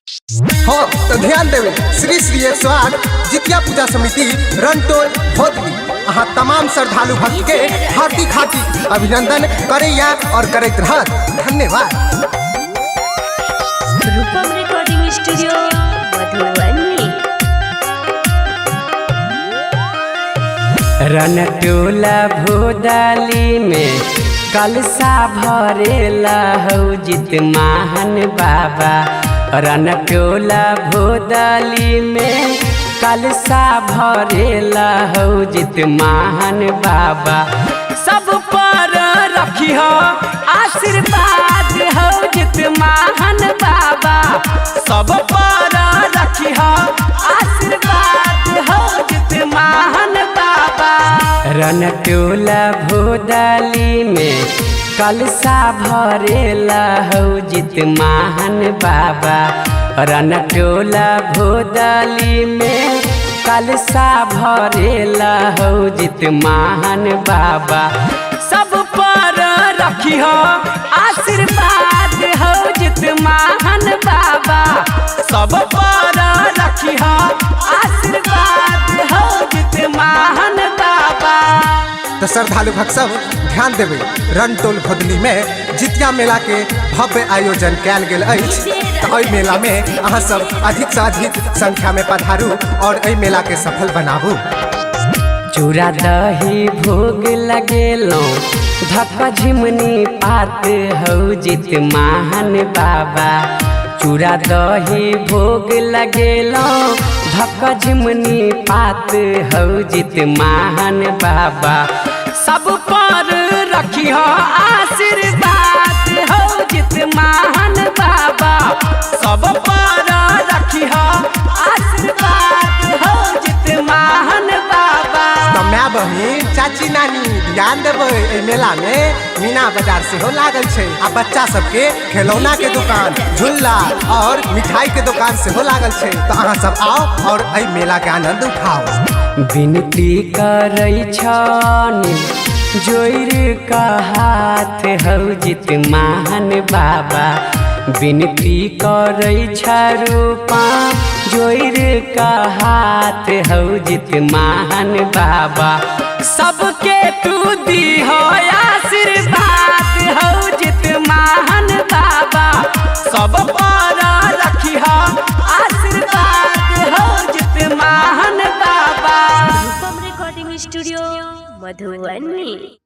हाँ तो ध्यान देवे, श्री श्री 108 जितिया पूजा समिति रनटोल भोदली अहाँ तमाम श्रद्धालु भक्त के हार्दिक हार्दिक अभिनंदन करैया और करैत रहत। धन्यवाद। रूपम रिकॉर्डिंग स्टूडियो मधुबनी। रनटोला भोदाली में कलसा भरेला हौ जित महान बाबा। रनटोला भोदाली में कलसा भरेला हौ जित महान बाबा। सब पर रखी हो आशीर्वाद हौ जित महान बाबा। सब पर रखी हो आशीर्वाद हौ जित महान बाबा। रनटोला भोदाली में कलसा भरेला हौ जित महान बाबा। रनटोला भोदाली में कलसा भरेला हौ जित महान बाबा। सब पर रखी हो आशीर्वाद हौ जित महान बाबा। सब पर रखी हो आशीर्वाद हौ जित महान बाबा। तो श्रद्धालु भक्त सब ध्यान देवे, रनटोल भोदली में जितिया मेला के भव्य आयोजन कयल गेल अछि। तो एहि मेला में अहाँ सब अधिक से अधिक संख्या में पधारू और एहि मेला के सफल बनाबू। चूड़ा दही भोग लगेलौं धक्का झिमनी पात हौ जित महान बाबा। चूड़ा दही भोग लगेलौं धक्का झिमनी पात हौ जित महान बाबा। सब पर रखी हो आशीर्वाद हौ जित महान बाबा। सब पर रखी हो आशीर्वाद हौ जित महान बाबा। तो my बहिन चाची नानी ध्यान देबै, एहि मेला में मीना बाजार सेहो लागल छै आ बच्चा सबके खिलौना के दुकान, झूला और मिठाई के दुकान सेहो लागल छै। तो अहाँ सब आओ और एहि मेला के आनंद उठाओ। विनती करै छनि जोइर का हाथ हौ जित महान बाबा। विनती करै छ रूपा जोइर का हाथ हौ जित महान बाबा। सबके तू दी हो आशीर्वाद हौ जित महान बाबा। सब पर रखी हो आशीर्वाद हौ जित महान बाबा। रूपम रिकॉर्डिंग स्टूडियो मधुबनी।